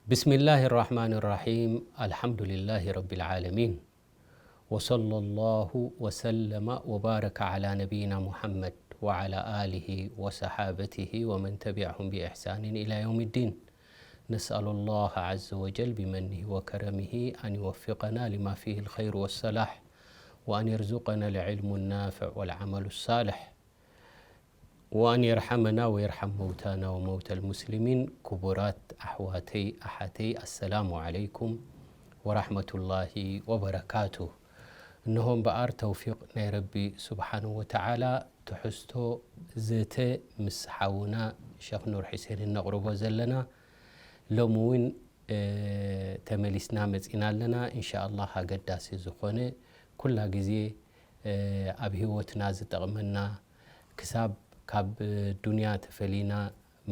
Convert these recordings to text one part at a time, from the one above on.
بسم الله الرحمن الرحيم. الحمد لله رب العالمين. وصلى الله وسلم وبارك على نبينا محمد وعلى آله وصحابته ومن تبعهم بإحسان إلى يوم الدين. نسأل الله عز وجل بمنه وكرمه أن يوفقنا لما فيه الخير والصلاح، وأن يرزقنا العلم النافع والعمل الصالح، وأن يرحمنا ويرحم موتانا وموتى المسلمين. ክቡራት ኣሕዋተይ ኣሓተይ፣ ኣሰላሙ ዓለይኩም ወራሕመቱላሂ ወበረካቱ። እንሆ እምበኣር ተውፊቕ ናይ ረቢ ስብሓንሁ ወተዓላ፣ ትሕዝቶ ዘተ ምስ ሓውና ሸኽ ኑር ሑሴን እነቕርቦ ዘለና። ሎሚ እውን ተመሊስና መጺና ኣለና። እንሻኣላህ ኣገዳሲ ዝኾነ፣ ኩላ ግዜ ኣብ ህይወትና ዝጠቕመና፣ ክሳብ ካብ ዱንያ ተፈሊና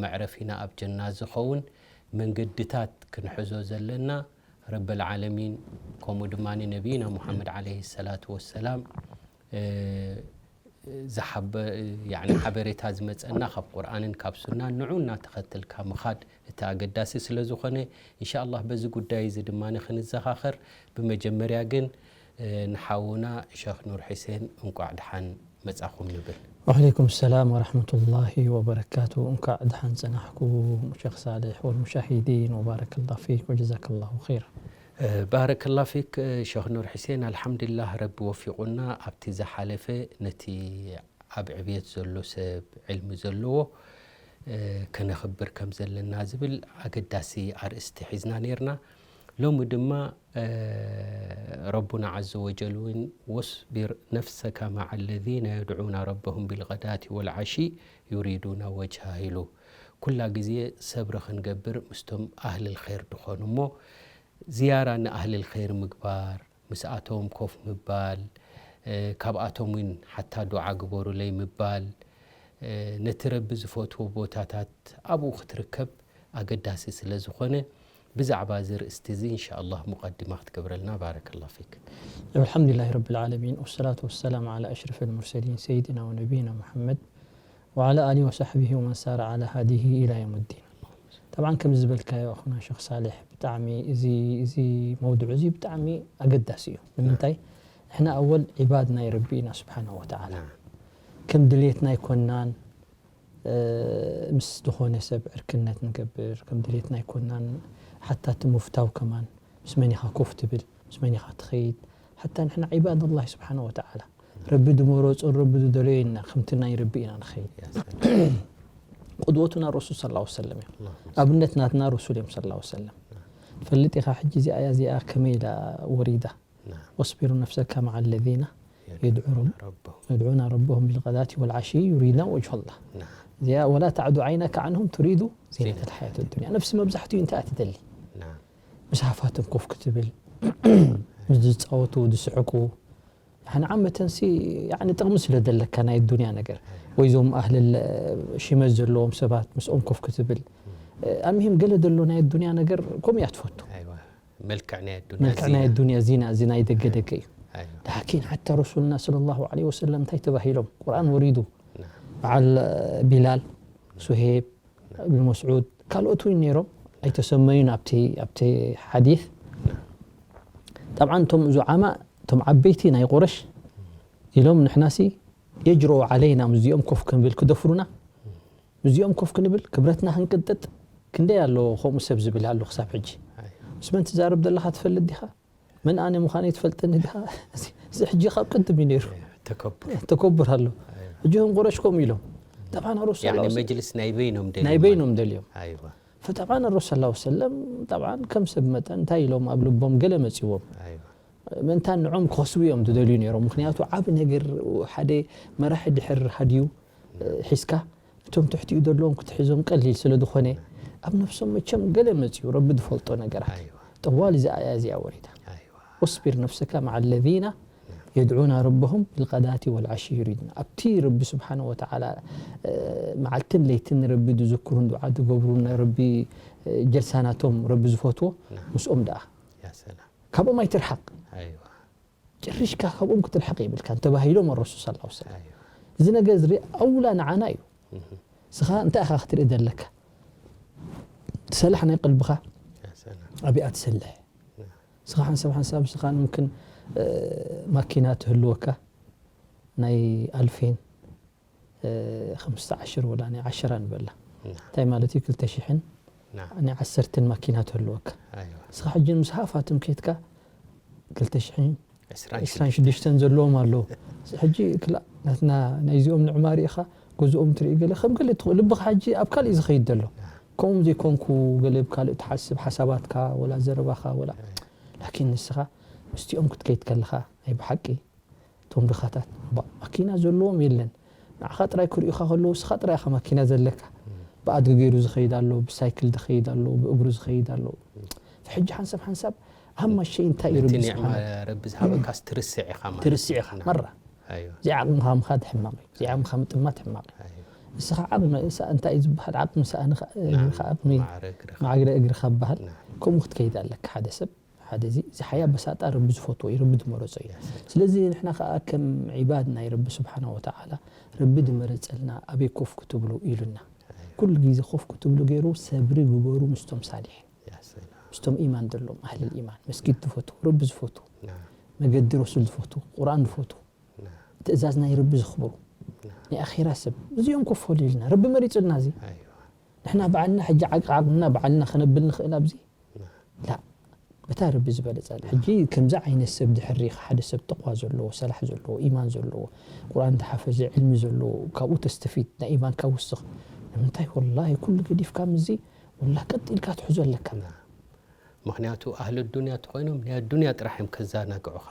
መዕረፊና ኣብ ጀና ዝኸውን መንገድታት ክንሕዞ ዘለና፣ ረበል ዓለሚን ከምኡ ድማ ነቢይና ሙሓመድ ዓለይሂ ሰላቱ ወሰላም ዝሓበ-፣ ያዕኒ ሓበሬታ ዝመጸና ካብ ቁርኣንን ካብ ሱናን፣ ንዑ እናተኸተልካ ምኻድ እቲ ኣገዳሲ ስለ ዝኾነ፣ እንሻኣላህ በዚ ጉዳይ እዚ ድማ ክንዘኻኸር። ብመጀመርያ ግን ንሓውና ሸኽ ኑር ሑሴን እንቋዕ ደሓን መጻኹም ንብል። ወዓለይኩም ሰላም ወራሕመቱላሂ ወበረካቱ። እንኳዕ ደሓን ጸናሕኩም ሸኽ ሳልሕ ወልሙሻሂዲን፣ ወባረከላሁ ፊክ ወጀዛከላሁ ኸይራ። ባረከላሁ ፊክ ሸኽ ኑር ሑሴን። ኣልሓምዱሊላህ፣ ረቢ ወፊቑና ኣብቲ ዝሓለፈ ነቲ ኣብ ዕብየት ዘሎ ሰብ፣ ዕልሚ ዘለዎ ከነኽብር ከም ዘለና ዝብል ኣገዳሲ ኣርእስቲ ሒዝና ነይርና። ሎሚ ድማ ረቡና ዓዘ ወጀል እውን "ወስቢር ነፍሰካ መዓ ለዚነ የድዑና ረበሁም ቢልገዳቲ ወልዓሺ ዩሪዱና ወጅሃ" ኢሉ። ኩላ ግዜ ሰብሪ ክንገብር ምስቶም ኣህልል ኸይር ድኾኑ እሞ፣ ዝያራ ንኣህልል ኸይር ምግባር፣ ምስኣቶም ኮፍ ምባል፣ እ፣ ካብኣቶም እውን ሓታ ዱዓ ግበሩለይ ምባል፣ እ፣ ነቲ ረቢ ዝፈትዎ ቦታታት ኣብኡ ክትርከብ ኣገዳሲ ስለ ዝኾነ፣ ብዛዕባ እዚ ርእስቲ እዚ እንሻኣላህ ሙቐዲማ ክትገብረልና። ባረከላሁ ፊክ። ኣልሓምዱሊላሂ ረቢል ዓለሚን፣ ወሰላቱ ወሰላሙ ዓላ ኣሽረፊል ሙርሰሊን ሰይድና ወነቢይና ሙሐመድ ወዓላ ኣሊሂ ወሰሕቢሂ ወመን ሳረ ዓላ ሃዲሂ ኢላ የውሚዲን። ጠብዓን ከምዚ ዝበልካዮ ኣኹና ሸኽ ሳልሕ፣ ብጣዕሚ እዚ፣ እዚ መውዱዕ እዚ ብጣዕሚ ኣገዳሲ እዩ። ንምንታይ? ንሕና ኣወል ዒባድ ናይ ረቢ ኢና ስብሓነሁ ወተዓላ። ናም። ከም ድልየትና ኣይኮናን፣ እ፣ ምስ ዝኾነ ሰብ ዕርክነት ንገብር፣ ከም ድልየትና ኣይኮናን። ሓታ እቲ ምፍታው ከማን፣ ምስ መን ኢኻ ኮፍ ትብል፣ ምስ መን ኢኻ ትኸይድ፣ ሓታ ንሕና ዒባድ ኣላህ ስብሓነሁ ወተዓላ፣ ረቢ ድመረጾን ረቢ ዝደለዮ ኢና፣ ከምቲ ናይ ረቢ ኢና ንኸይድ። ያ ሰላም። ቁድወቱና ረሱል ሰለላሁ ዐለይሂ ወሰለም እዮም። ኣላሁመ ኣብነት ናትና ረሱል እዮም ሰለላሁ ዐለይሂ ወሰለም። ትፈልጥ ኢኻ ሕጂ እዚኣ እያ፣ እዚኣ ከመይ ኢላ ወሪዳ? ናም። "ወስቢር ነፍሰካ መዓ ለዚነ የድዑ ረብ-፣ ረበሁም። የድዑና ረበሁም ቢልገዳቲ ወልዓሺ ዩሪዱና ወጅሀላህ." ናም። እዚኣ "ወላ ተዕዱ ዓይነካ ዓንሁም ቱሪዱ ዚነተል ዚነተል ሓያት ዱንያ." ነፍሲ መብዛሕትኡ እንታይ እያ ትደሊ? ናም። ምስ ሃፋትም ኮፍ ክትብል፣ ምስ ዝጻወቱ፣ ዝስሕቁ፣ ያኒ ዓመተንሲ፣ ያኒ ጥቕሚ ስለ ዘለካ ናይ ዱንያ ነገር፣ ኣይዋ። ወይ ዞም ኣህልል ሽመት ዘለዎም ሰባት ምስኦም ኮፍ ክትብል፣ እም። ኣልሙሂም ገለ ዘሎ ናይ ዱንያ ነገር ከምኡ እያ ትፈቱ። ኣይዋ። መልክዕ ናይ ኣዱንያ መልክዕ ናይ ዚና። ኣዱንያ ዚና፣ እዚ ናይ ደገ ደገ እዩ። ኣይዋ። ላኪን ሓታ ረሱልና ሰለላሁ ዐለይሂ ወሰለም እንታይ ተባሂሎም? ቁርኣን ወሪዱ። ናም። በዓል ቢላል፣ ሱሄብ፣ እብን መስዑድ፣ ካልኦት እውን ነይሮም፣ ኣይተሰመዩን ኣብቲ፣ ኣብቲ ሓዲስ። ጠብዓን እቶም ዙዓማ፣ እቶም ዓበይቲ ናይ ቁረሽ ኢሎም፣ ንሕናሲ የጅረኡ ዓለይና፣ ምስዚኦም ኮፍ ክንብል ክደፍሩና፣ ምስዚኦም ኮፍ ክንብል ክብረትና ክንቅጥጥ፣ ክንደይ ኣሎ ከምኡ ሰብ ዝብል ኣሎ ክሳብ ሕጂ። ኣይ። ምስ መን ትዛረብ ዘለኻ ትፈልጥ ዲኻ? መን ኣነ ምዃነይ ትፈልጠኒ ዲኻ? እዚ፣ እዚ ሕጂ ካብ ቅድም እዩ ነይሩ። ተከቡር። ተከቡር ኣሎ። ኣይ። ሕጂ እዞም ቁረሽ ከምኡ ኢሎም። ጠብዓን ረሱል ያኒ ሰለላሁ ዐለይሂ ወሰለም መጅልስ ናይ በይኖም ደልዮም ናይ ማለት። በይኖም ደልዮም። ኣይዋ። ፈጠብዓን ረሱል ሰለላሁ ዐለይሂ ወሰለም፣ ጠብዓን ከም ሰብ መጠን እንታይ ኢሎም ኣብ ልቦም ገለ መጺዎም። ኣይዋ። ምእንታን ንዖም ክኸስቡ እዮም ዝደልዩ ነይሮም። ምኽንያቱ ዓቢ ነገር ሓደ መራሒ ድሕር ሃድዩ፣ እ፣ ሒዝካ፣ እቶም ትሕቲኡ ዘለዎም ክትሕዞም ቀሊል ስለ ዝኾነ፣ ኣብ ነፍሶም መቸም ገለ መጺኡ ረቢ ዝፈልጦ ነገራት። ኣይዋ። ጠዋል እዚኣ እያ እዚኣ ወሪዳ። ኣይዋ። "ወስቢር ነፍሰካ መዓ ለዚነ የድዑና ረበሁም ቢልገዳቲ ወልዓሺ ዩሪዱና." ኣብቲ ረቢ ስብሓነሁ ወተዓላ፣ እ፣ መዓልትን ለይትን ንረቢ ዝዝክሩን ዱዓ ዝገብሩን፣ ናይ ረቢ፣ እ፣ ጀልሳ ናቶም ረቢ ዝፈትዎ፣ ናም። ምስኦም ደኣ። ያ ሰላም። ካብኦም ኣይትርሓቕ። ኣይዋ። ጭርሽካ ካብኦም ክትርሕቕ የብልካን ተባሂሎም ኣረሱል ሰለላሁ ዐለይሂ ወሰለም። ኣይዋ። እዚ ነገር እዚ ኣውላ ንዓና እዩ። እህ። ንስኻ እንታይ ኢኻ ክትርኢ ዘለካ? እቲ ሰላሕ ናይ ቀልብኻ፣ ያስ። ኣብኣ ትሰልሕ። ንስኻ ሓንሳብ ሓንሳብ ንስኻ ምምክን ማኪና ትህልወካ ናይ ኣልፌን ክምስተ ዓሽር ወላ ናይ ዓሽራ ንበላ። እንታይ ማለት እዩ? ክልተ ሽሕን ናይ ዓሰርተን ማኪና ትህልወካ። ንስኻ ሕጂ ምስ ሃፋትም ከይትካ ክልተ ሽሕን ዕስራን ሽዱሽተን ዘለዎም ኣለዉ። ሕጂ ክላ ናትና ናይዚኦም ንዕማሪ ኢኻ ገዝኦም ትርኢ ገለ ከም ገለ ትኽእል ልብኻ ሕጂ ኣብ ካልእ ዝኸይድ ዘሎ ከምኡ ዘይኮንኩ ገለ ብካልእ ትሓስብ ሓሳባትካ ወላ ዘረባኻ ወላ ላኪን ንስኻ ምስቲኦም ክትከይድ ከለኻ ናይ ብሓቂ እቶም ድኻታት ማኪና ዘለዎም የለን ንዓኻ ጥራይ ክርእዩኻ ከለዉ እስኻ ጥራይ ኢኻ ማኪና ዘለካ ብኣድጊ ገይሩ ዝኸይድ ኣሎ ብሳይክል ዝኸይድ ኣሎ ብእግሩ ዝኸይድ ኣሎ ሕጂ ሓንሳብ ሓንሳብ ሃማሸይ እንታይ እዩ ነቲ ረቢ ኒዕማ ስብሓነ ረቢ ዝሃበካስ ትርስዕ ኢኻ ማለት ትርስዕ ኢኻ መራ እዚኣ ዓቕምኻ ምኻድ ሕማቕ እዩ እዚኣ ዓቕምኻ ምጥማት ሕማቕ እዩ ንስኻ ዓቕሚ እንታይ እዩ ዝበሃል ዓቕሚ ሰኣንኻ ዓቕሚ ማዕግረ እግርኻ ዝበሃል ከምኡ ክትከይድ ኣለካ ሓደ ሰብ ሓደ እዚ እዚ ሓያ በሳጣ ረቢ ዝፈትዎ እዩ ረቢ ዝመረጾ እዩ ስለዚ ንሕና ከዓ ከም ዒባድ ናይ ረቢ ስብሓና ወተዓላ ረቢ ዝመረጸልና ኣበይ ኮፍ ክትብሉ ኢሉና ኩሉ ግዜ ኮፍ ክትብሉ ገይሩ ሰብሪ ግበሩ ምስቶም ሳሊሒን ምስቶም ኢማን ዘለዎም ኣህልል ኢማን መስጊድ ዝፈቱ ረቢ ዝፈቱ መገዲ ረሱል ዝፈቱ ቁርኣን ዝፈቱ ትእዛዝ ናይ ረቢ ዘኽብሩ ናይ ኣኼራ ሰብ እዚኦም ኮፍ በሉ ኢልና ረቢ መሪፁልና እዚ ንሕና ባዕልና ሕጂ ዓቅዓቅምና ባዕልና ከነብል ንኽእል ኣብዚ ላ በታ ረቢ ዝበለፀ ሕጂ ከምዚ ዓይነት ሰብ ድሕር ሪኢኻ ሓደ ሰብ ተቕዋ ዘለዎ ሰላሕ ዘለዎ ኢማን ዘለዎ ቁርኣን ተሓፈዘ ዕልሚ ዘለዎ ካብኡ ተስተፊድ ናይ ኢማንካ ውስኽ ንምንታይ ወላሂ ኩሉ ገዲፍካ ምዚ ወላ ቀጥ ኢልካ ትሕዞ ኣለካ ምኽንያቱ ኣህል ዱንያ ተኾይኖም ናይ ዱንያ ጥራሕ እዮም ከዘናግዑኻ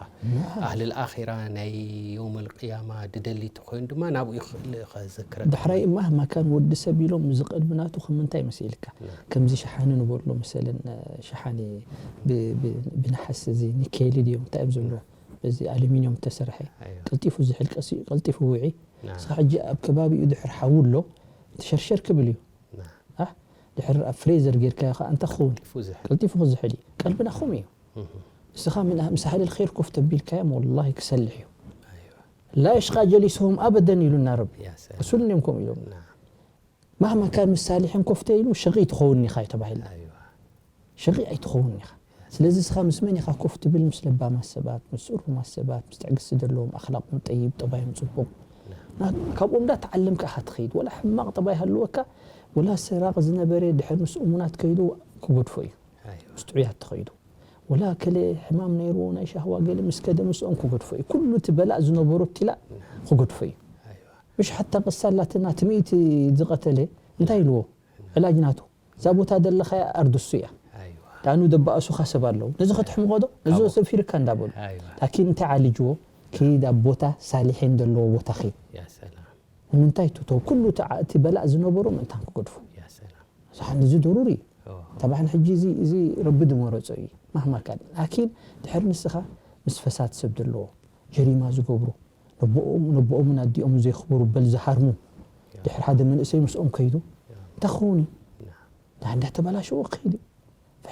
ኣህል ኣኺራ ናይ የውም ኣልቅያማ ድደሊ ተኾይኑ ድማ ናብኡ ይኽእል ከዘክረ ዳሕራይ እማ ማካን ወዲ ሰብ ኢሎም እዚ ቀልቢ ናቱ ከም ምንታይ መሲልካ ከምዚ ሸሓኒ ንበሎ መሰለን ሸሓኒ ብነሓስ እዚ ኒኬሊ ድዮም እንታይ እዮም ዝብልዎ በዚ ኣሉሚንዮም ዝተሰርሐ ቀልጢፉ ዝሕል ቀልጢፉ ውዒ ንስኻ ሕጂ ኣብ ከባቢኡ ድሕር ሓዊ ኣሎ ትሸርሸር ክብል እዩ ድሕር ኣብ ፍሬዘር ጌርካዮ ከዓ እንታይ ክኸውን ቀልጢፉ ክዝሕል እዩ ቀልብና ከምኡ እዩ ንስኻ ምስ ኣህልል ኸይር ኮፍ ተቢልካዮም ወላሂ ክሰልሕ እዩ ላ የሽቃ ጀሊስሁም ኣበደን ኢሉና ረቢ ረሱልን እዮም ከምኡ ኢሎም ማህማ ካን ምስ ሳሊሕን ኮፍ ተኢሉ ሸቂ ትኸውን ኢኻ እዩ ተባሂልና ሸቂ ኣይትኸውን ኢኻ ስለዚ እስኻ ምስ መን ኢኻ ኮፍ ትብል ምስ ለባማት ሰባት ምስ እሩማት ሰባት ምስ ትዕግስቲ ዘለዎም ኣኽላቆም ጠይብ ጠባዮም ፅቡቕ ካብኦም ዳ ተዓለምካ ኢኻ ትኸይድ ወላ ሕማቕ ጠባይ ሃልወካ ወላ ሰራቕ ዝነበረ ድሕር ምስ እሙናት ከይዱ ክገድፎ እዩ ምስ ጥዑያት ተኸይዱ ወላ ከለ ሕማም ነይርዎ ናይ ሻህዋ ገለ ምስ ከደ ምስኦም ክገድፎ እዩ ኩሉ እቲ በላእ ዝነበሮ ኣብቲላ ክገድፎ እዩ ምሽ ሓታ ቅሳ ኣላትና እቲ ሚእቲ ዝቐተለ እንታይ ኢልዎ ዕላጅ ናቱ እዛ ቦታ ዘለኻያ ኣርድሱ እያ ዳኑ ደባእሱኻ ሰብ ኣለዉ ነዚ ክትሕምቖ ዶ ነዚ ሰፊርካ እንዳበሉ ላኪን እንታይ ዓልጅዎ ከይድ ኣብ ቦታ ሳሊሒን ዘለዎ ቦታ ኸይድ ንምንታይ ትቶ ኩሉ እቲ በላእ ዝነበሩ ምእንታን ክገድፉ እዚ ضروري እዩ ተባሕን ሕጂ እዚ እዚ ረቢ ድመረጾ እዩ ማህማ ካን ላኪን ድሕር ንስኻ ምስ ፈሳድ ሰብ ዘለዎ ጀሪማ ዝገብሩ ነቦኦምን ኣዲኦምን ዘየኽብሩ በል ዝሃርሙ ድሕር ሓደ መንእሰይ ምስኦም ከይዱ እንታይ ክኸውን እዩ ዳ እንዳተበላሸዎ ክኸይድ እዩ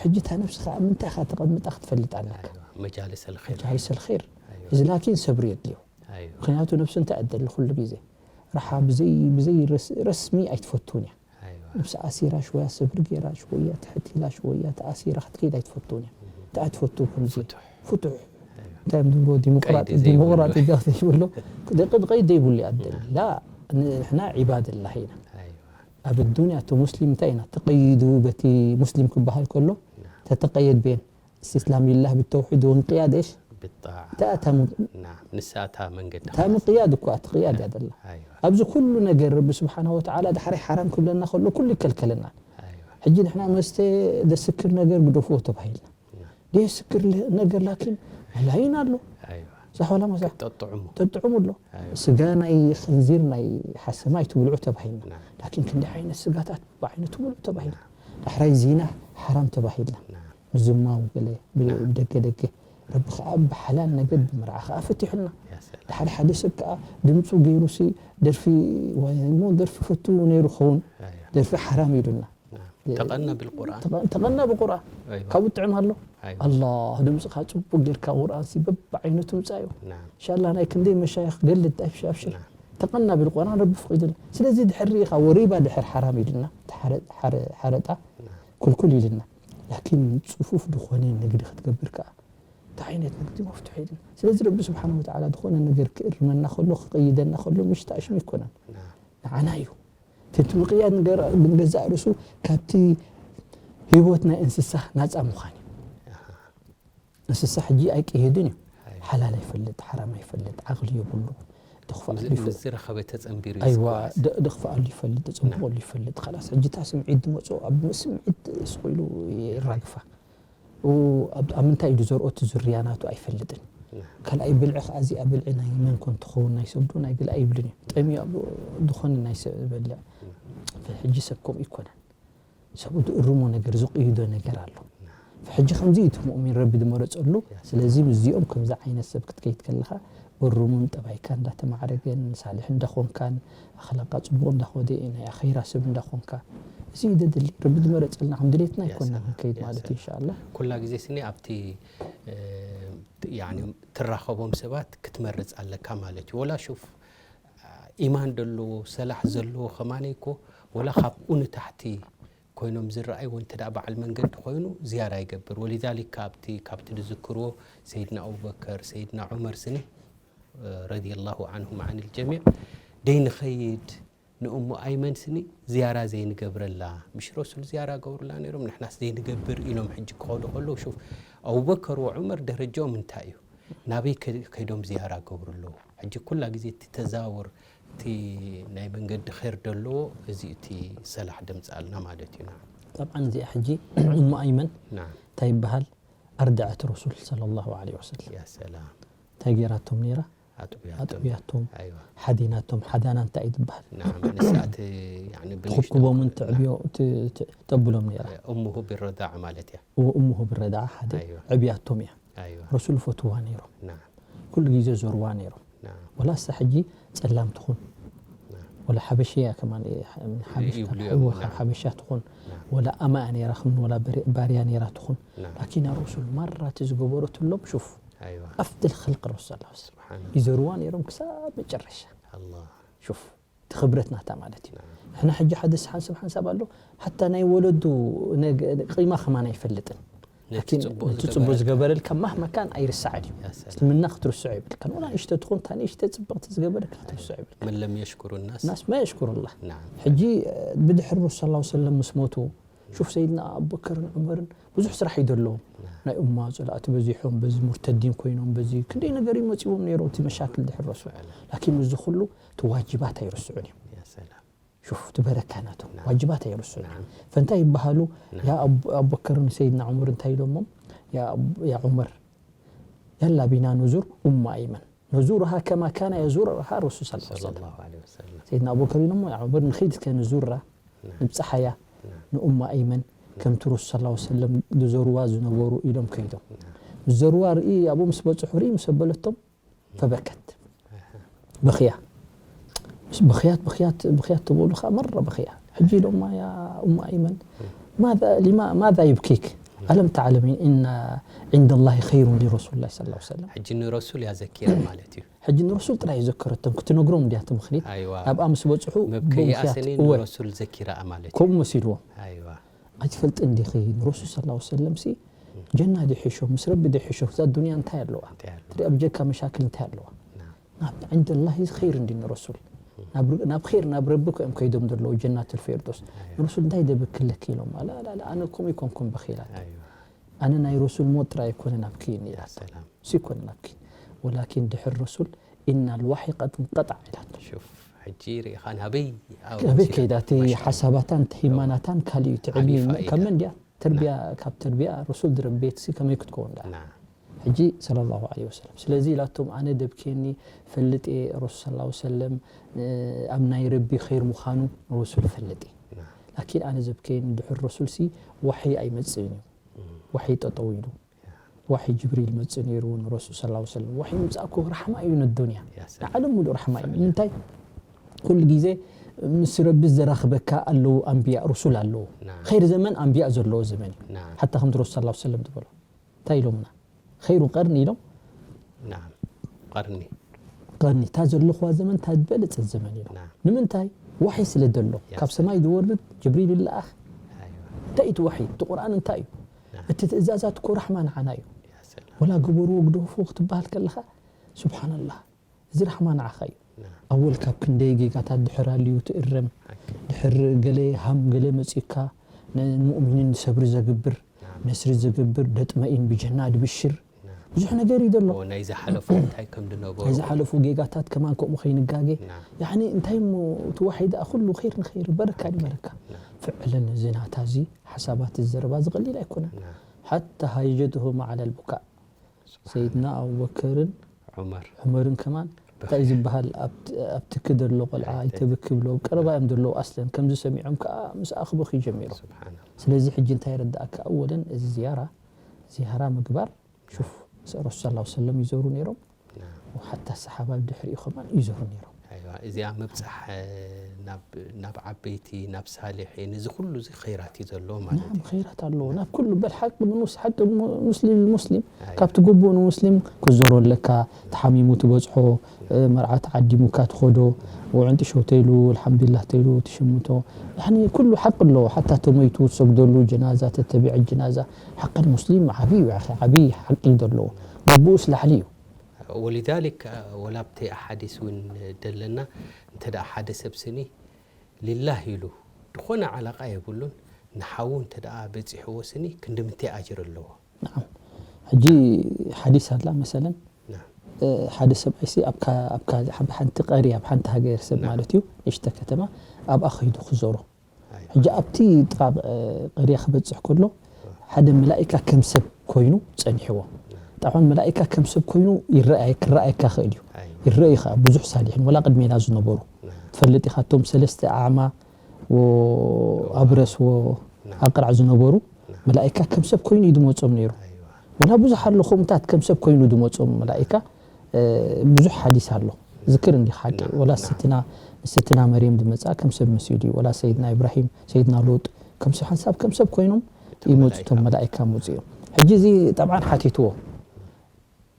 ሕጂ እታ ነብስኻ ኣብ ምንታይ ኢኻ ተቐምጣ ክትፈልጥ ኣለካ መጃልስ الخير መጃልስ الخير እዚ ላኪን ሰብሪ የድልዮ ምክንያቱ ነብሲ እንታይ ኣደሊ ኩሉ ግዜ ረሓ ብዘይ ብዘይ ረስሚ ኣይትፈቱን እያ ነብሲ ኣሲራ ሽወያ ሰብሪ ገይራ ሽወያ ትሕት ኢላ ሽወያ ተኣሲራ ክትከይድ ኣይትፈቱን እያ እንታይ ትፈቱ ከምዚ ፍቱሕ እንታይ እዮም ዝብሎ ዲሞቅራጢ ዲሞቅራጢ ዳኽተ ይብሎ ደቂ ብቀይ ዘይብሉ ይኣደል ላ ንሕና ዒባድላህ ኢና ኣብ ዱንያ እቲ ሙስሊም እንታይ ኢና ተቀይዱ በቲ ሙስሊም ክበሃል ከሎ ተተቀየድ ቤን استسلام لله بالتوحيد وانقياد ايش؟ بالطاعة تأتى من نعم نساتا من قد تام قياد كو اتقياد يا الله أيوة. أبزو كل نجر رب سبحانه وتعالى ده حري حرام كلنا خلو كل كلكلنا أيوة. حجي نحن مستي ده سكر نجر قدفوه تبهيلنا نعم. ده سكر نجر لكن ملايين له أيوة. صح ولا ما صح؟ تطعمه تطعمه له أيوة. سجانا خنزيرنا حسماي تبلعو تبهيلنا نعم. لكن كن ده عين السجاتات بعين تبلعو تبهيلنا نعم. أحري زينة حرام تبهيلنا نعم. ብዝማው ገለ ብደገ ደገ ረቢ ከዓ ብሓላል ነገር ብምርዓ ከዓ ፈቲሑልና ድሓደ ሓደ ሰብ ከዓ ድምፁ ገይሩ ሲ ደርፊ ወይ እሞ ደርፊ ፈቱ ነይሩ ኸውን ደርፊ ሓራም ኢሉና ተቀና ብልቁርኣን ተቀና ብቁርኣን ካብኡ ጥዕም ኣሎ ኣላ ድምፅካ ፅቡቅ ጌርካ ቁርኣን ሲ በብዓይነቱ ምፃዮ እንሻላ ናይ ክንደይ መሻይኽ ገልድ ኣብሽር ተቀና ብልቁርኣን ረቢ ፍቂዱልና ስለዚ ድሕር ሪኢካ ወሪባ ድሕር ሓራም ኢልና ሓረጣ ኩልኩል ኢልና ላኪን ጽፉፍ ዝኾነ ንግዲ ክትገብር ከኣ እንታይ ዓይነት ንግዲ መፍትሑ የለን። ስለዚ ረቢ ስብሓን ወተዓላ ዝኾነ ነገር ክእርመና ከሎ ክቕይደና ከሎ ምሽታ ሽም ኣይኮነን፣ ንዓና እዩ። እቲ ምቕያድ ንገር- ንገዛእ ርእሱ ካብቲ ህይወት ናይ እንስሳ ናፃ ምዃን እዩ። እንስሳ ሕጂ ኣይቀየድን እዩ። ሓላል ኣይፈልጥ፣ ሓራም ኣይፈልጥ፣ ዓቕሊ የብሉ። ደኽፍኣሉ ይፈልጥ። ዝረኸበ ተፀንቢሩ ኣይዋ፣ ደኽፍኣሉ ይፈልጥ፣ ተፀንብቐሉ ይፈልጥ። ካላስ ሕጂ እታ ስምዒት ዝመፅኦ ኣብ ስምዒት ስቑ ኢሉ ይራግፋ። ኣብ ምንታይ ኢሉ ዘርኦ እቲ ዝርያ ናቱ ኣይፈልጥን። ካልኣይ ብልዒ ከዓ እዚኣ ብልዒ ናይ መን ኮን ትኸውን ናይ ሰብ ዶ ናይ ገለ ኣይብልን እዩ። ጠሚዩ ኣብ ዝኾነ ናይ ሰብ ዝበልዕ። ሕጂ ሰብ ከምኡ ይኮነን። ሰብኡ ዝእርሞ ነገር ዝቕይዶ ነገር ኣሎ። ሕጂ ከምዚ እቲ ሙእሚን ረቢ ዝመረፀሉ። ስለዚ ምስዚኦም ከምዚ ዓይነት ሰብ ክትከይድ ከለኻ እርሙን ጠባይካ እንዳተማዕረገን ሳልሕ እንዳኾንካን ኣኽላቃ ፅቡቕ እንዳኾደ ናይ ኣኸይራ ሰብ እንዳኾንካ እዚ እዩ ደድሊ። ረቢ ዝመረፀልና ከም ድሌትና ኣይኮና ክንከይድ ማለት እዩ። ኢንሻኣላ ኩላ ግዜ ስኒ ኣብቲ ትራኸቦም ሰባት ክትመርፅ ኣለካ ማለት እዩ። ወላ ሹፍ ኢማን ዘለዎ ሰላሕ ዘለዎ ከማነይ እኮ ወላ ካብኡ ንታሕቲ ኮይኖም ዝረኣይዎ እንተ ደኣ በዓል መንገዲ ኮይኑ ዝያራ ይገብር። ወሊዛሊክ ካብቲ ካብቲ ዝዝክርዎ ሰይድና ኣቡበከር፣ ሰይድና ዑመር ስኒ ረዲየላሁ ዓንሁም ዓን ልጀሚዕ ደይንኸይድ ንእሙ ኣይመን ስኒ ዝያራ ዘይንገብረላ ምሽ ረሱል ዝያራ ገብሩላ ነይሮም ንሕናስ ዘይንገብር ኢሎም ሕጂ ክኸዱ ከለዉ ሹፍ ኣቡበከር ወዑመር ደረጃኦም እንታይ እዩ? ናበይ ከይዶም ዝያራ ገብሩ ኣለዉ? ሕጂ ኩላ ግዜ እቲ ተዛውር እቲ ናይ መንገዲ ኸይር ደለዎ እዚ እቲ ሰላሕ ደምፅኣልና ማለት እዩ። ጠብዓን እዚኣ ሕጂ እሞ ኣይመን እንታይ ይበሃል ኣርድዐት ረሱል ሰለላሁ ዐለይሂ ወሰለም እንታይ ገይራቶም ነይራ ኣጥብያቶም ሓዲናቶም ሓዳና እንታይ እዩ ዝበሃል ንስኣት ትኽክቦምን ተብሎም ነይራ እሙሁ ብረዳዕ ማለት እያ እሙሁ ብረዳዕ ሓደ ዕብያቶም እያ ረሱል ፈትዋ ነይሮም ኩሉ ግዜ ዞርዋ ነይሮም ወላ እሳ ሕጂ ጸላም ትኹን ወላ ሓበሽያ ከማን ሓበሽያ ትኹን ወላ ኣማያ ነይራ ኹን ወላ ባርያ ነይራ ትኹን ላኪን ረሱል ማራ እቲ ዝገበረትሎም ሹፍ ኣፍድል ኸልቅ ረሱል ይዘርዋ ነይሮም ክሳብ መጨረሻ ሹፍ እቲ ክብረት ናታ ማለት እዩ ንሕና ሕጂ ሓደ ሓንሳብ ሓንሳብ ኣሎ ሓታ ናይ ወለዱ ቂማ ከማን ኣይፈልጥን ነቲ ጽቡቕ ዝገበረልካ ማህማ ካን ኣይርሳዕን እዩ እስልምና ክትርስዖ ይብልካን ወላ ንእሽተ ትኹን እታ ንእሽተ ጽብቕቲ ዝገበረልካ ክትርስዖ ይብልካ መን ለም የሽኩሩ ናስ ናስ ማ የሽኩሩላህ ሕጂ ብድሕሪ ረሱል ላ ሰለም ምስ ሞቱ ሹፍ ሰይድና ኣቡበከርን ዑመርን ብዙሕ ስራሕ እዩ ዘለዎም ናይ ኡማ ፀላእቲ በዚሖም በዚ ሙርተዲን ኮይኖም በዚ ክንደይ ነገር ይመፅዎም ነይሮም እቲ መሻክል ድሕር ረሱል ላኪን ምስዚ ኩሉ እቲ ዋጅባት ኣይርስዑን እዮም ሹፍ እቲ በረካ ናቶም ዋጅባት ኣይርስዑን እዮም ፈንታይ ይበሃሉ ያ ኣቡበከርን ሰይድና ዑመር እንታይ ኢሎሞም ያ ዑመር ያላ ቢና ንዙር ኡማ ኣይመን ነዙርሃ ከማ ካነ የዙርሃ ረሱል ስ ሰለም ሰይድና ኣቡበከር ኢሎሞ ዑመር ንኸይድ እስከ ንዙራ ንብፅሓያ ንኡማ ኣይመን ከምቲ ረሱል ስ ሰለም ዝዘርዋ ዝነበሩ ኢሎም ከይዶም ምስ ዘርዋ ርኢ ኣብኡ ምስ በፅሑ ርኢ ምስ ኣበለቶም ፈበከት በኽያ ምስ በኽያት በኽያት በኽያት ተበሉ ከዓ መረ በኽያ ሕጂ ኢሎማ ያ ኡማ ኣይመን ማذا يبكيك ألم تعلمي إن عند الله خير لرسول الله صلى الله عليه وسلم ሕጂ ንረሱል እያ ዘኪራ ማለት እዩ ሕጂ ንረሱል ጥራይ ዘከረቶም ክትነግሮም እንዲያ እቲ ምኽኒት ኣይዋ ኣብኣ ምስ በፅሑ መብከይኣ ብምኽያት ስኒ እወ ንረሱል ዘኪራኣ ማለት እዩ ከምኡ መሲልዎም ኣይዋ ኣይትፈልጥን ዲኺ ንረሱል ስ ላ ሰለም ሲ ጀና ድሒሾም ምስ ረቢ ድሒሾም እዛ ዱንያ እንታይ ኣለዋ እንታይ ኣሎ ትሪኣ ብጀካ መሻክል እንታይ ኣለዋ ናብ ዕንድ ላሂ ኸይር እንዲ ንረሱል ናብ ር- ናብ ኸይር ናብ ረቢ ኮ እዮም ከይዶም ዘለዉ ጀናት ልፌርዶስ ንረሱል እንታይ ደብክለክ ኢሎም ኣላ ኣላ ኣላ፣ ኣነ ከምኡ ይኮንኩም በኺላት ኣይዋ ኣነ ናይ ረሱል ሞት ጥራይ ኣይኮነን ኣብክይኒ ኢላቶ ሰላም እሱ ይኮነን ኣብክይኒ ወላኪን ድሕር ረሱል ኢና ልዋሒ ቀድ እንቀጣዕ ኢላቶ ሹፍ ሕጂ ርኢኻ ናበይ ኣበይ ከይዳ እቲ ሓሳባታን ተሂማናታን ካሊእ እዩ እቲ ዕልሚ ካብ መን ድያ ተርቢያ ካብ ተርቢያ ረሱል ድረቤት ሲ ከመይ ክትከውን ዳ ሕጂ ሰለላሁ ዐለይሂ ወሰለም ስለዚ ኢላቶም ኣነ ደብኬኒ ፈልጥ እየ ረሱል ሰለላሁ ሰለም ኣብ ናይ ረቢ ኸይር ምዃኑ ረሱል ፈልጥ እየ ላኪን ኣነ ዘብኬኒ ድሕር ረሱል ሲ ዋሕይ ኣይመጽእን እዩ ዋሕይ ጠጠው ኢሉ ዋሒ ጅብሪል መጽእ ነይሩ ንረሱል ስ ሰለም ዋሒ ምምጻእ እኮ ራሕማ እዩ ንዱንያ ንዓለም ሙሉእ ራሕማ እዩ ንምንታይ ኩሉ ግዜ ምስ ረቢ ዘራኽበካ ኣለዉ ኣንብያ ሩሱል ኣለዉ ኸይር ዘመን ኣንብያ ዘለዎ ዘመን እዩ ሓታ ከምቲ ረሱል ስ ሰለም ዝበሎ እንታይ ኢሎምና ኸይሩ ቀርኒ ኢሎም ቀርኒ ቀርኒ እታ ዘለኹዋ ዘመን እታ ዝበለፀት ዘመን ኢሎም ንምንታይ ዋሒ ስለ ዘሎ ካብ ሰማይ ዝወርድ ጅብሪል ይለኣኽ እንታይ እቲ ዋሒ እቲ ቁርኣን እንታይ እዩ እቲ ትእዛዛት እኮ ራሕማ ንዓና እዩ። ወላ ግበርዎ ግደፍዎ ክትበሃል ከለኻ፣ ስብሓንላህ፣ እዚ ራሕማ ንዓኻ እዩ። ኣወል ካብ ክንደይ ጌጋታት ድሕር ኣልዩ ትእረም። ድሕር ገለ ሃም ገለ መጺካ፣ ንሙእሚኒን ሰብሪ ዘግብር፣ ነስሪ ዘግብር፣ ደጥመኢን ብጀና ድብሽር። ብዙሕ ነገር እዩ ዘሎ። ናይ ዝሓለፉ እንታይ ከም ድነበሩ። ናይ ዝሓለፉ ጌጋታት ከማን ከምኡ ከይንጋጌ። ያኒ እንታይ እሞ እቲ ዋሕይ ደኣ ኩሉ ኸይር ንኸይር፣ በረካ ንበረካ። ፍዕለን እዚ ናታ እዚ ሓሳባት እዚ ዘረባ ዝቐሊል ኣይኮነን። ሓታ ሃጀትሁም ዓላ ልቡካእ። ሰይድና ኣቡበከርን ዑመር ዑመርን ከማን እንታይ ዝበሃል ኣብ ትኪ ዘሎ ቆልዓ ኣይተብኪ ብሎ ቀረባ እዮም ዘለዉ ኣስለን ከምዚ ሰሚዖም ከዓ ምስ ኣኽበኺ ጀሚሮም ስለዚ ሕጂ እንታይ ረዳእካ ኣወለን እዚ ዝያራ ዝያራ ምግባር ሹፍ ረሱል ላ ሰለም ይዞሩ ነይሮም ሓታ ሰሓባ ድሕሪኡ ከማን ይዞሩ ነይሮም እዚኣ ምብፃሕ ናብ ዓበይቲ ናብ ሳልሒን እዚ ኩሉ እዚ ኸይራት እዩ ዘለዎ ማለት እዩ። ኸይራት ኣለዎ ናብ ኩሉ በል ሓቂ ምኑስ ሓቂ ሙስሊም ሙስሊም ካብቲ ግቡእ ንሙስሊም ክዞሮ ኣለካ ተሓሚሙ ትበፅሖ መርዓ ተዓዲሙካ ትኸዶ ውዕንጢ ሸው ተይሉ ኣልሓምዱሊላህ ተይሉ ትሽምቶ ያኒ ኩሉ ሓቂ ኣለዎ ሓታ ተሞይቱ ትሰግደሉ ጀናዛ ተተቢዐ ጀናዛ ሓቂ ሙስሊም ዓብይ እዩ ዓብይ ሓቂ እዩ ዘለዎ ግቡኡስ ላዕሊ እዩ ولذلك ወላ ኣብቲ ኣሓዲስ እውን ደለና እንተ ሓደ ሰብ ስኒ ሊላህ ኢሉ ዝኾነ ዓላቃ የብሉን ንሓዉ እንተ በፂሕዎ ስኒ ክንዲ ምንታይ ኣጅር ኣለዎ ሕጂ ሓዲስ ኣላ መሰለን ሓደ ሰብኣይሲ ኣብ ሓንቲ ቀርያ ኣብ ሓንቲ ሃገር ሰብ ማለት እዩ ንእሽተ ከተማ ኣብኣ ከይዱ ክዞሮ ሕጂ ኣብቲ ጥቓ ቀርያ ክበፅሕ ከሎ ሓደ መላኢካ ከም ሰብ ኮይኑ ፀኒሕዎ ጣዖን መላኢካ ከም ሰብ ኮይኑ ይረኣየ ክረኣየካ ክእል እዩ ይረኣዩ ከዓ ብዙሕ ሳሊሒን ወላ ቅድሜና ዝነበሩ ትፈልጥ ኢኻ እቶም ሰለስተ ኣዕማ ኣብረስ ኣቅራዕ ዝነበሩ መላኢካ ከም ሰብ ኮይኑ እዩ ዝመፆም ነይሩ ወላ ብዙሕ ኣሎ ከምኡታት ከም ሰብ ኮይኑ ዝመፆም መላኢካ ብዙሕ ሓዲስ ኣሎ ዝክር እንዲ ሓቂ ወላ ስትና ስትና መርየም ዝመፅኣ ከም ሰብ መሲሉ እዩ ወላ ሰይድና ኢብራሂም ሰይድና ሉጥ ከም ሰብ ሓንሳብ ከም ሰብ ኮይኖም ይመፁ እቶም መላኢካ መፁ እዮም ሕጂ እዚ ጠብዓን ሓቲትዎ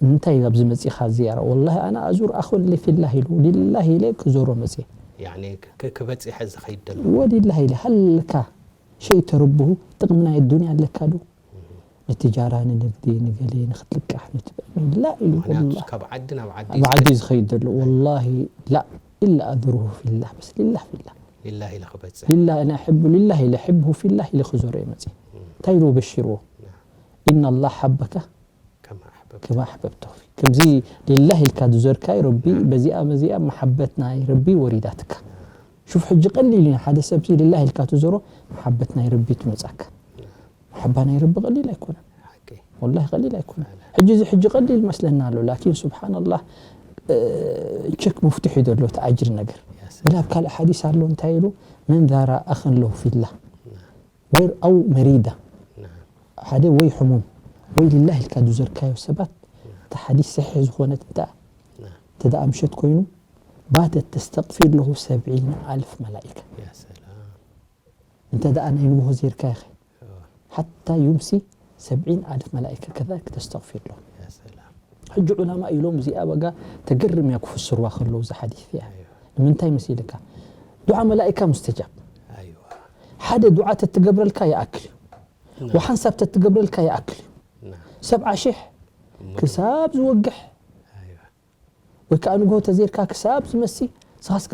እንታይ ኣብዚ መፂኻ ዝያራ ወላሂ ኣነ ኣዙር ኣኹን ፊላህ ኢሉ ሊላህ ኢለ ክዞሮ መፅየ ክበፅሐ ዝኸይድ ደሎ ወሊላህ ኢለ ሃልካ ሸይ ተረብሁ ጥቕሚ ናይ ኣዱንያ ኣለካ ዶ ንትጃራ ንንግዲ ንገሌ ንክትልቃሕ ንትበላ ኢሉ ካብ ዓዲ ናብ ዓዲ ኣብ ዓዲ ዝኸይድ ዘሎ ወላሂ ላ ኢላ ኣዙርሁ ፊላህ በስ ሊላህ ፊላህ ሊላህ ኢለ ክበፅሕ ሊላህ ኢለ ሕቡ ሊላህ ኢለ ሕብሁ ፊላህ ኢለ ክዞሮ እየ መፅየ እንታይ ኢሉ በሽርዎ ኢና ላህ ሓበካ ከማ ኣሕበብተ ከምዚ ሊላህ ኢልካ ዝዘርካይ ረቢ በዚኣ በዚኣ መሓበት ናይ ረቢ ወሪዳትካ ሹፍ ሕጂ ቀሊል እዩ ሓደ ሰብ ሊላህ ኢልካ ትዘሮ መሓበት ናይ ረቢ ትመጻካ መሓባ ናይ ረቢ ቀሊል ኣይኮነን ወላሂ ቀሊል ኣይኮነን ሕጂ እዚ ሕጂ ቀሊል መስለና ኣሎ ላኪን ስብሓንላህ ቸክ መፍትሒ እዩ ዘሎ እቲ ኣጅሪ ነገር በላ ኣብ ካልእ ሓዲስ ኣሎ እንታይ ኢሉ መን ዛራ ኣኽን ለሁ ፊላህ ወይ ኣው መሪዳ ሓደ ወይ ሕሙም ወይ ሊላህ ኢልካ ዝዘርካዮ ሰባት እቲ ሓዲስ ሰሒሕ ዝኾነት እንተ እንተ ደኣ ምሸት ኮይኑ ባተት ተስተቕፊር ለሁ ሰብዒን ኣልፍ መላኢካ እንተ ደኣ ናይ ንግሆ ዜርካ ኢኸ ሓታ ዩምሲ ሰብዒን ኣልፍ መላኢካ ከዛልክ ተስተቕፊር ለሁ ሕጂ ዑላማ ኢሎም እዚኣ በጋ ተገርም እያ ክፍስርዋ ከለዉ እዚ ሓዲስ እያ ንምንታይ መሲልካ ዱዓ መላኢካ ሙስተጃብ ሓደ ዱዓ ተትገብረልካ ይኣክል እዩ ወሓንሳብ ተትገብረልካ ይኣክል እዩ ሰብዓ ሽሕ ክሳብ ዝወግሕ ወይ ከዓ ንግሆ ተዘይርካ ክሳብ ዝመሲ ስኻስ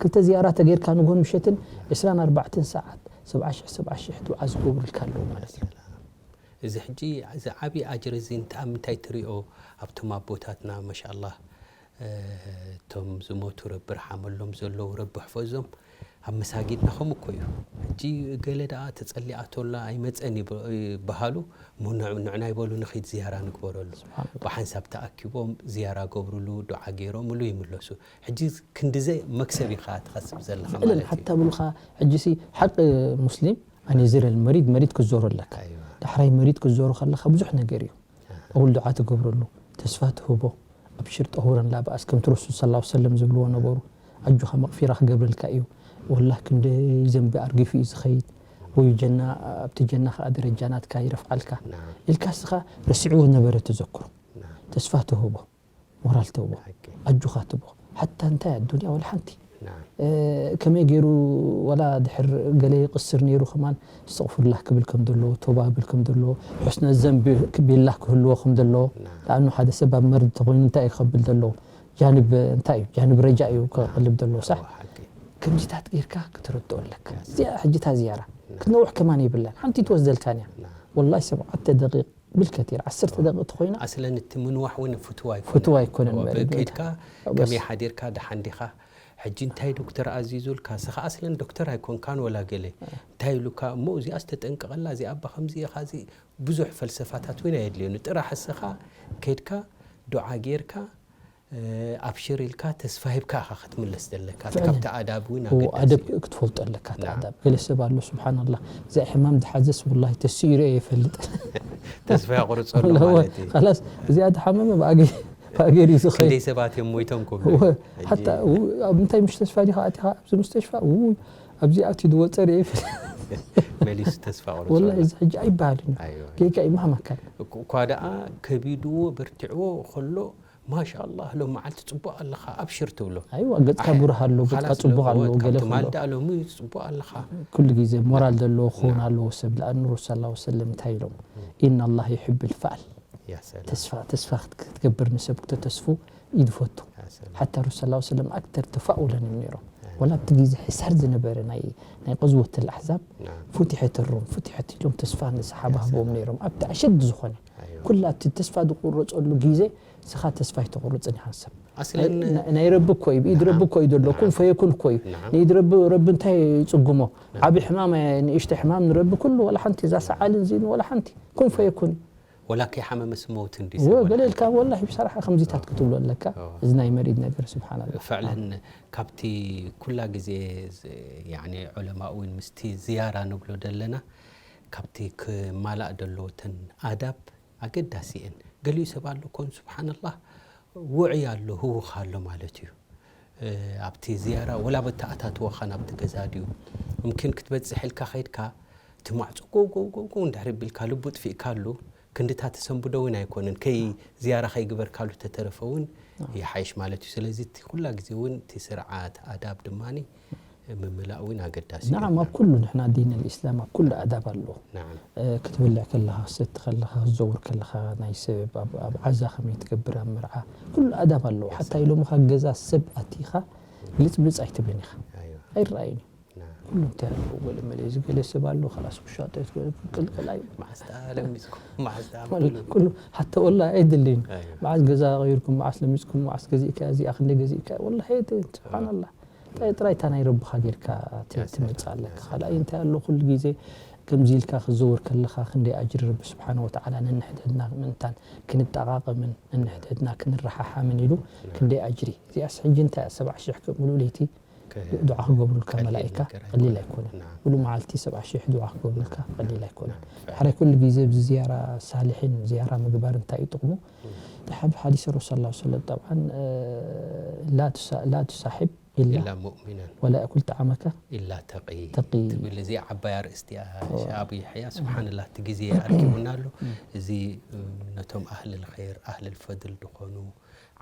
ክልተ ዝያራ ተገይርካ ንግሆን ምሸትን ዕስራን ኣርባዕተን ሰዓት ሰብዓ ሽሕ ሰብዓ ሽሕ ዱዓ ዝገብሩልካ ኣለዉ ማለት እዩ እዚ ሕጂ እዚ ዓብዪ ኣጅሪ እዚ እንታይ ኣብ ምንታይ ትሪኦ ኣብቶም ኣቦታትና ማሻኣላህ እቶም ዝሞቱ ረቢ ርሓመሎም ዘለዉ ረቢ ሕፈዞም ኣብ መሳጊድና ከምኡ እኮ እዩ ሕጂ ገለ ደኣ ተጸሊኣ ቶላ ኣይመጸን ይበሃሉ እሞ ንዕና ይበሉ ንኺድ ዝያራ ንግበረሉ ብሓንሳብ ተኣኪቦም ዝያራ ገብርሉ ዱዓ ገይሮምሉ ይምለሱ ሕጂ ክንድዘ መክሰብ ኢኻ ትኸስብ ዘለኻ ማለት እዩ ሓታ ብሉኻ ሕጂ ሲ ሓቂ ሙስሊም ኣነ ዝረል መሪድ መሪድ ክዞሮ ኣለካ ዳሕራይ መሪድ ክዞሮ ከለካ ብዙሕ ነገር እዩ ኣውል ዱዓ ትገብረሉ ተስፋ ትህቦ ኣብሽር ጠሁረን ላበኣስ ከምቲ ረሱል ስ ሰለም ዝብልዎ ነበሩ ኣጆኻ መቕፊራ ክገብረልካ እዩ ወላህ ክንደይ ዘንቢ ኣርጊፉ እዩ ዝኸይድ ወይ ጀና ኣብቲ ጀና ከዓ ደረጃ ናትካ ይረፍዓልካ ኢልካ ስኻ ረሲዕዎ ነበረ ተዘክሮ ተስፋ ትህቦ ሞራል ትህቦ ኣጆኻ ትብሎ ሓታ እንታይ ኣዱንያ ወላ ሓንቲ ከመይ ገይሩ ዋላ ድሕር ገለ ይቕስር ነይሩ ከማን እስተቕፍሩላህ ክብል ከም ዘለዎ፣ ቶባ ክብል ከም ዘለዎ፣ ሕስነ ዘንቢ ክቢላህ ክህልዎ ከም ዘለዎ። ንኣኑ ሓደ ሰብ ኣብ መርድ ተኾይኑ እንታይ እዩ ክኸብል ዘለዎ? ጃንብ እንታይ እዩ? ጃንብ ረጃ እዩ ክቐልብ ዘለዎ፣ ሳሕ? ከምዚታት ጌርካ ክትረድኦ ኣለካ። እዚኣ ሕጂ እታ ዝያራ ክትነውሕ ከማን የብላን። ሓንቲ ትወስደልካን እያ። ወላሂ ሰብዓተ ደቂቕ ብልከት እያ። ዓሰርተ ደቂቕ ተኾይና ኣስለን እቲ ምንዋሕ እውን ፍትዋ ኣይኮነን። ፍትዋ ኣይኮነን። ከይድካ ከመይ ሓዲርካ፣ ደሓን ዲኻ፣ ሕጂ እንታይ ዶክተር ኣዚዙልካ፣ ስኻ ኣስለን ዶክተር ኣይኮንካን ወላ ገለ እንታይ ኢሉካ፣ እሞ እዚኣ ዝተጠንቀቐላ፣ እዚኣ ኣባ ከምዚ ኢኻ፣ እዚ ብዙሕ ፈልሰፋታት እውን ኣየድልዮን። ጥራሕ እስኻ ከይድካ ዱዓ ጌርካ፣ እ፣ ኣብሽር ኢልካ ተስፋ ሂብካ ኢኻ ክትምለስ ዘለካ። እቲ ካብቲ ኣዳብ እውን ኣገዳሲ ኣደብ እዩ። ክትፈልጦ ኣለካ። እቲ ኣዳብ ገለ ሰብ ኣሎ፣ ስብሓንላህ፣ እዚኣ ሕማም ድሓዘስ ወላሂ ተስኢሩ እየ ይፈልጥ። ተስፋ የቑርጾ ኣሎ ማለት እዩ። ኸላስ፣ እዚኣ ድሓመመ ብኣገ-፣ ብኣገር እዩ ዝኸይድ። ክንደይ ሰባት እዮም ሞይቶም ክብሉ እዮም። ወ-፣ ሕጂ ሓታ ው-፣ ኣብ ምንታይ ምሽ ተስፋ ዲኻ ኣቲኻ ኣብዚ ሙስተሽፋ? ውይ፣ ኣብዚ ኣትዩ ዝወፀ ርኤ ይፈልጥ። መሊሱ ተስፋ ቁርጾ ወላሂ ኣሎ። እዚ ሕጂ ኣይበሃልን እዩ። ኣይዋ። ጌጋ እዩ፣ ማህማ ካን። እኳ ደኣ ከቢድዎ፣ በርቲዕዎ ከሎ፣ ማሻኣላህ፣ ሎም መዓልቲ ጽቡቕ ኣለኻ፣ ኣብሽር ትብሎ። ኣይዋ፣ ገጽካ ኣይ፣ ብሩህ ኣሎ፣ ገጽካ ኻላስ ጽቡቕ ሎ-፣ ኣሎ፣ ወ-፣ ገለ ካብቲ ኩሎ። ማልዳ ሎሚ ጽቡቕ ኣለኻ። ኩሉ ግዜ ሞራል ናም። ዘለዎ ክኸውን ናም። ኣለዎ ሰብ። ለኣኑ ረሱል ሰለላሁ ዐለይሂ ወሰለም እንታይ ኢሎም? እም። "ኢነ ኣላህ ዩሒቡል ፋል." ያ ሰላም። ተስፋ፣ ተስፋ ክት-፣ ክትገብር ንሰብ ክተተስፉ ኢድ ፈቱ። ያ ሰላም። ሓታ ረሱል ሰለላሁ ዐለይሂ ወሰለም ኣክተር ተፋኡለን እዮም ነይሮም። ኣይ። ወላ ኣብቲ ግዜ ሕሳር ዝነበረ ናይ፣ ናይ ቀዝወት ኣልኣሕዛብ ናም። ፉቲሐት ሩም፣ ፉቲሐት ኢሎም ተስፋ ንሰሓባ ያ ህቦም ሰላም። ነይሮም። ኣብቲ ኣሸድ ዝኾነ፣ ኣይዋ። ኩላ እቲ ተስፋ ዝቑረጸሉ ግዜ፣ ስኻ ተስፋ ኣይተቑርጽን ኢኻ ንሰብ። ኣስለን ናይ፣ ናይ፣ ናይ ረቢ እኮ እዩ፣ ብኢድ ናም። ረቢ እኮ እዩ ዘሎ። ናም። ኩን ፈየኩን እኮ እዩ። ናም። ንኢድ ረቢ፣ ረቢ እንታይ ይጽግሞ? ናም። ዓቢ ሕማም፣ ንእሽቶ ሕማም ንረቢ ኩሉ ወላ ሓንቲ፣ እዛ ሰዓልን እዚን ወላ ሓንቲ። ኩን ፈየኩን እዩ። ወላ ከይሓመመስ መውት እንዲ ወ-፣ ሰብ ወላ ገለ ሓንቲ። ኢልካ ወላሂ ብሰራሓ ከምዚታት ክትብሎ ኣለካ። እዋ። እዚ ናይ መሪድ ነገር፣ ስብሓንላህ። ፍዕለን ካብቲ ኩላ ግዜ ዝ-፣ ያኒ ዑለማ እውን ምስቲ ዝያራ ንብሎ ደለና፣ ካብቲ ክማላእ ደለዎ እተን ኣዳብ ኣገዳሲ እየን። ገሊኡ ሰብ ኣሎ ኮን፣ ስብሓንላህ፣ ውዑይ ኣሎ፣ ህውኽ ኣሎ ማለት እዩ። እ፣ ኣብቲ ዝያራ ወላ በተኣታትወኻ ናብቲ ገዛ ድዩ? ሙምኪን ክትበጽሕ ኢልካ ኸይድካ፣ እቲ ማዕጾ ጎው፣ ጎው፣ ጎው፣ ጎው እንድሕር ቢልካ፣ ልቡ ጥፊእካሉ፣ ክንድታ ተሰንብዶ እውን ኣይኮነን። ከይ-፣ ዝያራ ከይግበርካሉ ተተረፈ እውን ኣዎ። ይሓይሽ ማለት እዩ። ስለዚ እቲ ኩላ ግዜ እውን እቲ ስርዓት ኣዳብ ድማኒ ምምላእ እውን ኣገዳሲ እዩ። ናዓም፣ ኣብ ኩሉ ንሕና ዲን ኣልኢስላም ኣብ ኩሉ ኣዳብ ኣለዎ። ናዓም። እ፣ ክትበልዕ ከለኻ፣ ክትሰቲ ከለኻ፣ ክትዘውር ከለኻ፣ ናይ ሰብ ኣብ፣ ኣብ ዓዛ ከመይ ትገብር፣ ኣብ መርዓ፣ ኩሉ ኣዳብ ኣለዎ። ሓታ ኢሎምኻ ገዛ ሰብ ኣቲኻ ግልጽ ብልጽ ኣይትብልን ኢኻ። ኣይዋ። ኣይረኣይን እዩ። ናዓም። ኩሉ እንታይ ኣለዎ፣ ገለ መለ እዚ ገለ ሰብ ኣሎ፣ ከላስ ክሻጦ የትገ-፣ ቅልቅል ኣይ-፣ መዓስ ደኣ ለሚጽኩም፣ መዓስ ደኣ ኩሉ፣ ምሉእ። ኩሉ፣ ሓታ ወላሂ ኣይድልን። ኣይዋ። መዓስ ገዛ ቀይርኩም፣ መዓስ ለሚጽኩም፣ መዓስ ገዚእካ፣ እዚኣ ክንደይ ገዚእካ፣ ወላሂ ኣይድልን። ስብሓንላህ። ጥራይ፣ ጥራይ እታ ናይ ረብኻ ጌርካ ት-፣ ያ ሰላም፣ ትመጽእ ኣለካ። ያ ካልኣይ ሰላም። እንታይ ኣሎ፣ ኩሉ ግዜ ከምዚ ኢልካ ክትዘውር ከለኻ፣ ክንደይ ኣጅሪ ረቢ ስብሓነ ወተዓላ ነንሕድሕድና ምእንታን ክንጠቓቐምን ነንሕድሕድና ክንረሓሓምን ኢሉ ናም። ክንደይ ኣጅሪ። እዚኣስ ሕጂ እንታይ እያ፣ ሰብዓ ሽሕ ከምሉ ለይቲ ከ-፣ ዱዓ ክገብሩልካ ቀሊል መላኢካ ነገር ቀሊል ኣይኮነን። ኣይኮነን። ናም። ሙሉ መዓልቲ ሰብዓ ሽሕ ዱዓ ክገብሩልካ ቀሊል ኣይኮነን። ናም። ድሕሪ ኩሉ ግዜ ኣብዚ ዝያራ ሳልሒን ዝያራ ምግባር እንታይ እዩ ጥቕሙ? እም። ሓዲ-፣ ሓዲስ ረሱል ሰለላሁ ዐለይሂ ወሰለም ጠብዓን፣ እ፣ ላ ቱሳ-፣ ላ ቱሳሒብ ኢላ ኢላ ሙእሚናን ወላ የእኩል ጠዓመካ ኢላ ተቂ ተቂ። ትብል እዚኣ ዓባይ ኣርእስቲ እያ። እዋ። ሻብ የሕያ፣ ስብሓንላህ፣ እቲ ግዜ ኣርኪቡና ኣሎ። እም። እዚ፣ እም፣ ነቶም ኣህልል ኸይር፣ ኣህልል ፈድል ዝኾኑ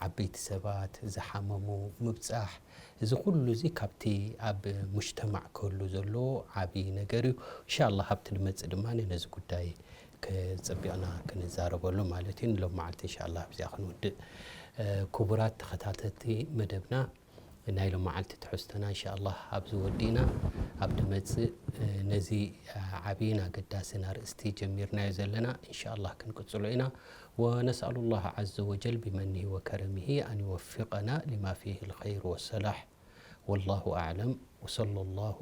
ዓበይቲ ሰባት፣ ዝሓመሙ ምብጻሕ፣ እዚ ኩሉ እዚ ካብቲ ኣብ ሙጅተማዕ ክህሉ ዘለዎ ዓቢ ነገር እዩ። እንሻላህ ኣብቲ ዝመጽእ ድማ ነዚ ጉዳይ ከ-፣ ጸቢቕና ክንዛረበሉ ማለት እዩ። ንሎም መዓልቲ እንሻላህ ኣብዚኣ ክንውድእ። እ፣ ክቡራት ተኸታተልቲ መደብና፣ ናይ ሎም መዓልቲ ትሕዝቶና እንሻላህ ኣብዚ ወዲእና። ኣብ ዝመጽእ፣ እ፣ ነዚ ዓብይን ኣገዳስን ኣርእስቲ ጀሚርናዮ ዘለና እንሻላህ ክንቅጽሎ ኢና። ونسأل الله عز وجل بمنه وكرمه أن يوفقنا لما فيه الخير والصلاح. والله أعلم، وصلى الله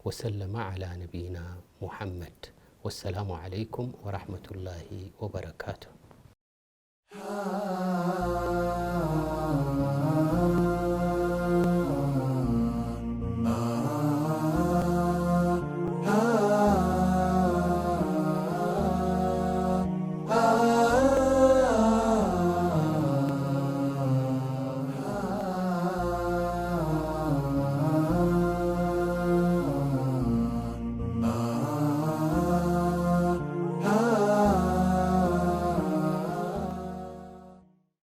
وسلم على نبينا محمد. والسلام عليكم ورحمة الله وبركاته.